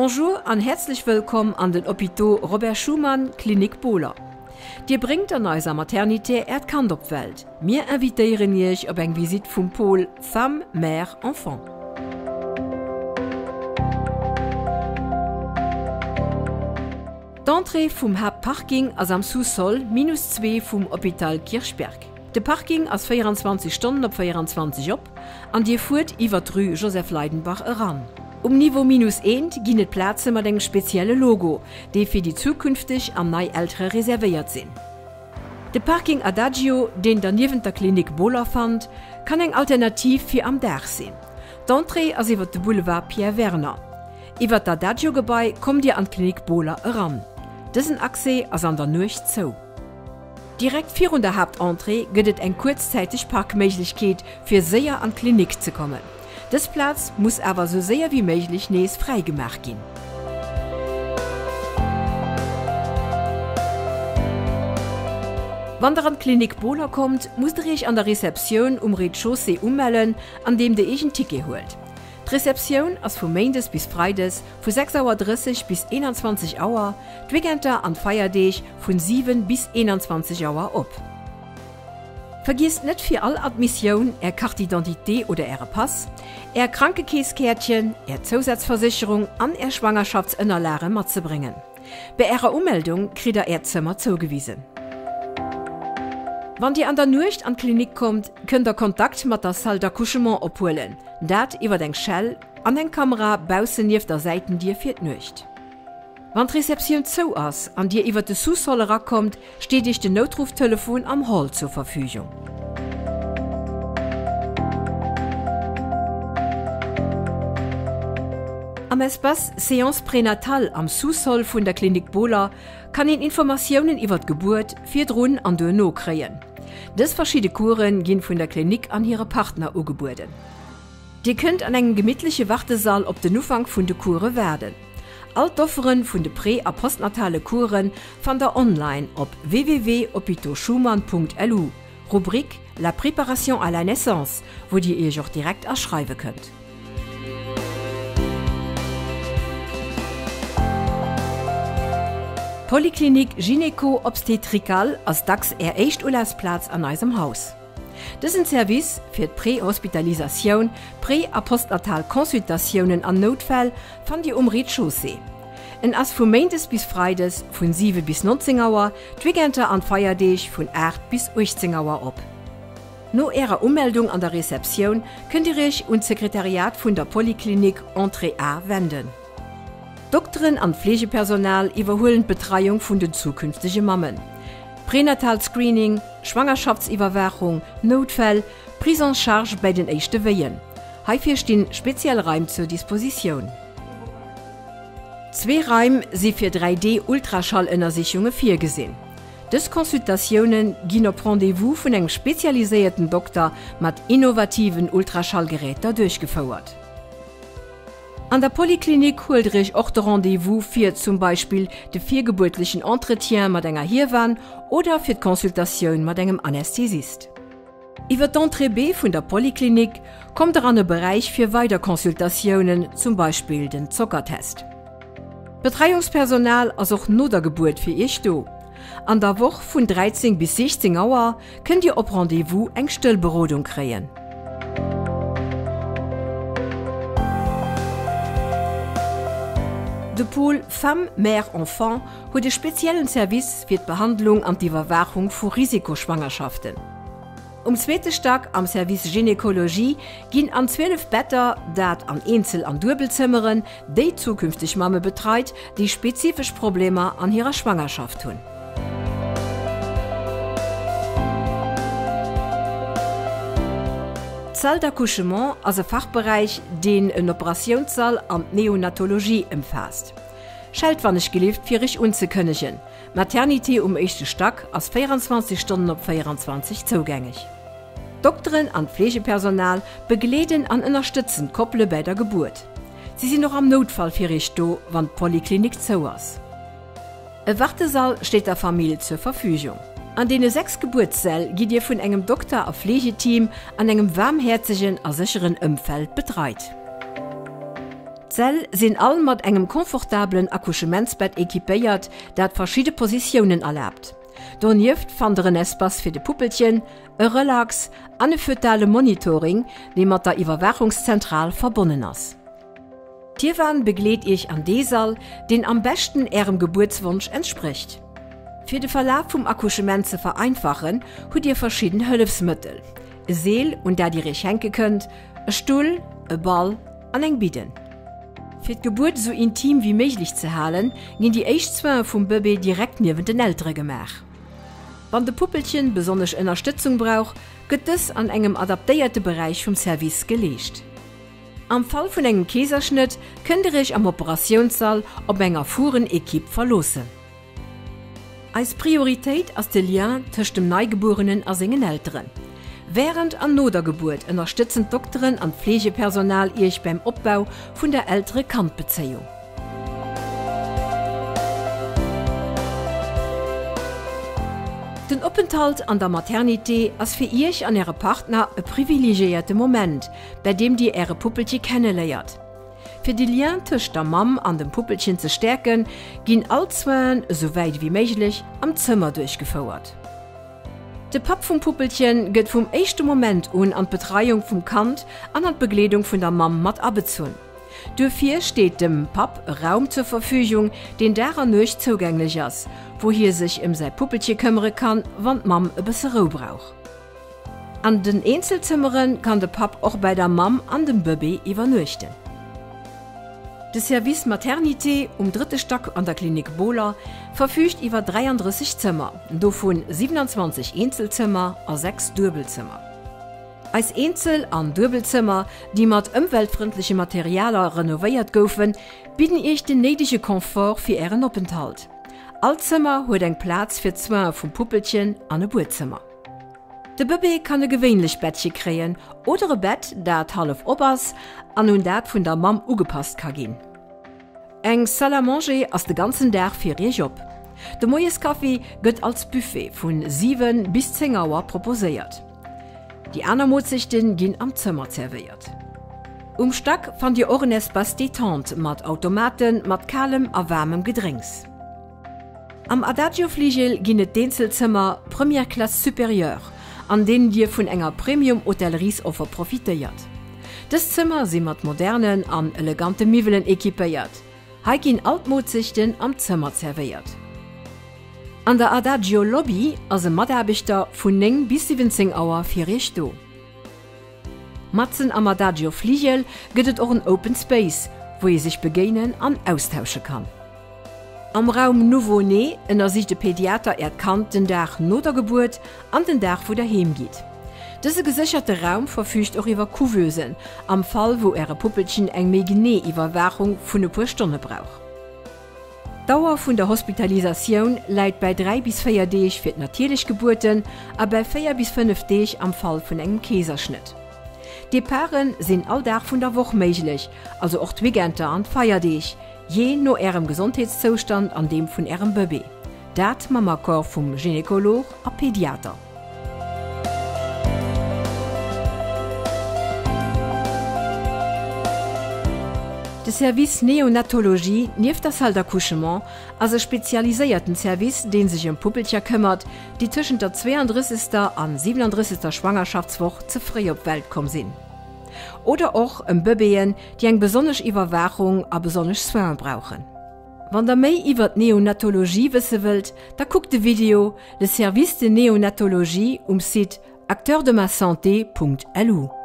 Bonjour an häerzlech wëllkomm an den Hôpitaux Robert Schuman, Klinik Bohler. Dir bréngt an eiser Maternité Äert Kand op d'Welt. Mir invitéieren Iech op eng Visitt vum Pôle Femme, Mère, Enfant. D'Entrée vum Haaptparking ass am Sous-sol minus 2 vum Hôpital Kirchberg. De Parking ass 24 Stonnen op 24 op an Dir fuert iwwer d'Rue Joseph Leidenbach eran. Um Niveau minus eent ginn et Plaze mat engem spezielle Logo, déi fir déi zukünfteg an nei Eltere reservéiert sinn. De Parking Adagio, deen der niewent der Klinik Bohler fannt, kann eng Alternativ fir am Dag sinn. D'Entrée ass iwwer de Boulevard Pierre Werner. Iwwer d'Adagio-Gebai kommt Dir an d'Klinik Bohler eran. Dësen Accès ass an der Nuecht zou. Direkt virun der Haaptentrée gëtt et eng kuerzzäiteg Parkméiglechkeet, fir séier an d'Klinik ze kommen. Dës Plaz muss awer sou séier wéi méiglech nees fräi gemaach ginn. Wann der an d'Klinik Bohler kommt, musst der iech an der Receptioun um Rez-de-chaussée umellen, andeem der iech en Ticket huelt. D'Receptioun ass vu méindes bis freides vu 6 Auer 30 bis 21 Auer, d'Weekender an d'Feierdeeg vun 7 bis 21 Auer op. Vergiesst net fir all Admissioun Är Carte d'identité oder Äre Pass, Är Krankekeesskäertchen, Är Zousazversécherung an Är Schwangerschaftsënnerlage matzebréngen. Bei Ärer Umeldung kritt der Äert Zëmmer zougewisen. Wann Dir an der Nuecht an d'Klinik kommt, kënnt der Kontakt mat der Salle d'accouchement ophuelen, dat iwwert eng Schell an eng Kamera baussen nieft der Säitendier fir d'Nuecht. Wann d'Receptioun zou ass an Dir iwwer de Sous-sol erakommt, steet Iech den Noutrufftelefon am Hall zur Verfügung. Am Espace Séance prénatale am Sous-sol vun der Klinik Bohler kann een Informatiounen iwwer d'Gebuert virdrun an duerno kréien. Dës verschidde Course ginn vun der Klinik an hire Partner ugebueden. Dir kënnt an engem gemittleche Wartesall op den Ufank vun de Course waarden. All d'Offeren vun de pré a postnatale Coursen fannt der online op www.hôpitauxschuman.lu, Rubrik La préparation à la naissance, wou dir iech och direkt aschreiwe kënnt. D'Polyclinique gynéco-obstétricale ass dacks är éischt Ulafsplaz an eisem Haus. Dësen Service fir d'Prehospitalisatioun, Pré a postnatal Consultatiounen an Noutfäll fannt Dir um Rez-de-chaussée. En ass vu méindes bis freides vun 7 bis 19 Auer, d'Weekender an d'Feierdeeg vun 8 bis 18 Auer op. No Ärer Umeldung an der Receptioun kënnt Dir Iech un d'Sekretariat vun der Polyclinique, Entrée A, wenden. D'Dokteren an d'Fleegepersonal iwwerhuelen d'Betreiung vun den zukünftege Mammen. Prenatal Screening, Schwangerschaftsiwwerwaachung, Noutfäll, Prise en charge bäi den éischte Wéien. Heifir stinn speziell Raim zur Dispositioun. Zwee Raim si fir 3D-Ultraschallënnersichunge virgesinn. Dës Consultatioune ginn op Rendez-vous vun engem spezialiséierten Dokter mat innovativen Ultraschallgeräter duerchgefouert. An der Poliklinik huelt der Iech och de Rendez-vous fir zum Beispill de virgebuertlechen Entretien mat enger Hiewan oder fir d'Consultatioun mat engem Anästhesist. Iwwer d'Entrée B vun der Poliklinik kommt der an e Beräich fir weider Consultatiounen, zum Beispill den Zockertest. D'Betreiungspersonal ass och no der Gebuert fir Iech do. An der Woch vun 13 bis 16 Auer kënnt Dir op Rendez-vous eng Stëllberodung kréien. De Pôle Femmes, Mères, Enfants huet e speziellen Service fir d'Behandlung an d'Iwwerwaachung vu Risikoschwangerschaften. Um zweete Stack am Service Gynekologie ginn an 12 Better, dat an Eenzel an Duebelzëmmeren, déi zukünfteg Mamme betreit, déi spezifesch Problemer an hirer Schwangerschaft hunn. D'Salle d'accouchement ass e Fachberäich, deen en Operatiounssall an d'Neonatologie ëmfaasst. Schellt wann ech gelift fir iech unzekënnegen. D'Maternité um éischte Stack ass 24 Stonnen op 24 zougängeg. D'Dokteren an d'Fleegepersonal begleeden an ënnerstëtzen d'Koppele bäi der Gebuert. Si sinn och am Noutfall fir iech do, wann d'Poliklinik zou ass. E Wartesall steet der Famill zur Verfügung. An deene 6 Gebuertssäll gitt Dir vun engem Dokter a Fleegeteam an engem waarmhäerzegen a sécheren Ëmfeld betreit. D'Säll sinn all mat engem confortabelen Accouchementsbett equipéiert, dat verschidde Positiounen erlaabt. Donieft fannt der en Espace fir de Puppelchen, e Relax an e fötale Monitoring, dee mat der Iwwerwaachungszentral verbonnen ass. D'Hiewan begleet Iech an dee Sall, deen am beschten Ärem Gebuertswonsch entsprécht. Fir de Verlaf vum Accouchement ze vereinfachen, hutt Dir verschidden Hëllefsmëttel, e Seel, un dat Dir Iech hänke kënnt, e Stull, e Ball an eng Bidden. Fir d'Gebuert esou intim wéi méiglech ze halen, ginn déi éischt Soine vum Bëbee direkt niewent den Eltere gemaach. Wann de Puppelchen besonnesch Ënnerstëtzung brauch, gëtt dës an engem adaptéierte Beräich vum Service geleescht. Am Fall vun engem Keeserschnëtt kënnt Dir Iech am Operatiounssall op eng erfueren Ekipp verloossen. Eis Prioritéit ass de Lien tëscht dem Neigebuerenen a sengen Elteren. Wärend an no der Gebuert ënnerstëtzen d'Dokteren an d'Fleegepersonal Iech beim Opbau vun der Eltere-Kand-Bezéiung. Den Openthalt an der Maternité ass fir Iech an Äre Partner e privilegiéierte Moment, bäi deem Dir Äre Puppelche kenneléiert. Fir de Lien tëscht der Mamm an dem Puppelchen ze stäerken, ginn all d'Soinen, esou wäit ewéi méiglech, am Zëmmer duerchgefouert. De Papp vum Puppelchen gëtt vum éischte Moment un an d'Betreiung vum Kand an an d'Begleedung vun der Mamm mat abezunn. Duerfir steet dem Papp e Raum zur Verfügung, deen Dag an Nuecht zougänglech ass, wou hie sech ëm säi Puppelche këmmere kann, wann d'Mamm e bësse Rou brauch. An den Eenzelzëmmere kann de Papp och bäi der Mamm an dem Bëbee iwwernuechten. De Service Maternité um drëtte Stack an der Klinik Bohler verfüügt iwwer 33 Zëmmer, dovu 27 Eenzelzëmmer a 6 Duebelzëmmer. Eis Eenzel an Duebelzëmmer, déi mat ëmweltfrëndleche Materialer renovéiert goufen, bidden Iech den néidege Confort fir Ären Openthalt. All Zëmmer huet eng Plaz fir d'Soine vum Puppelchen an e Buedzëmmer. De Bëbee kann e gewéinlecht Bettche kréien oder e Bett, dat hallef op ass an un dat vun der Mamm ugepasst ka ginn. Eng Salle à manger ass de ganzen Dag fir iech op. De Moieskaffi gëtt als Buffet vun 7 bis 10 Auer proposéiert. Déi aner Moolzechte ginn am Zëmmer zerwéiert. Um Stack fannt dir och en Espace détente mat Automaten mat kalem a waarmem Gedrénks. Am Adagio-Fligel ginn et d'Eenzelzëmmer Première Classe Supérieure, an deenen Dir vun enger Premium-Hôtelleriesoffer profitéiert. Dës Zëmmer si mat modernen an elegante Miwwelen equipéiert. Hei ginn all d'Moolzechten am Zëmmer zerwéiert. An der Adagio Lobby ass e Mataarbechter vun 9 bis 17 Auer fir Iech do. Matzen am Adagio Fligel gëtt et och en Open Space, wou ee sech begéinen an austausche kann. Am Raum Nouveau-né ënnersicht e Pediater Äert Kand den Dag no der Gebuert an den Dag wou der heem gitt. Dëse gesécherte Raum verfüügt och iwwer Couveusen, am Fall wou Äre Puppelchen eng méi genee Iwwerwaachung vun e puer Stonne brauch. D'Dauer vun der Hospitalisatioun läit bäi 3 bis 4 Deeg fir d'natierlech Gebuerten a bäi 4 bis 5 Deeg am Fall vun engem Keeserschnëtt. Departe sinn all Dag vun der Woch méiglech, also och d'Weekender an d'Feierdeeg, jee no Ärem Gesondheetszoustand an deem vun Ärem Bëbee. Dat mam Accord vum Gynekolog a Pediater. De Service Neonatologie, nieft der Salle d'accouchement, ass e spezialiséierten Service, dee sech ëm Puppelcher këmmert, déi tëschent der 32. an 37. Schwangerschaftswoch ze fréi op d'Welt komm sinn. Oder och ëm Bëbeeën, déi eng besonnesch Iwwerwaachung a besonnesch Soine brauchen. Wann der méi iwwert d'Neonatologie wësse wëllt, da kuckt de Video Le service de néonatologie um Site acteurdemassanté.lu.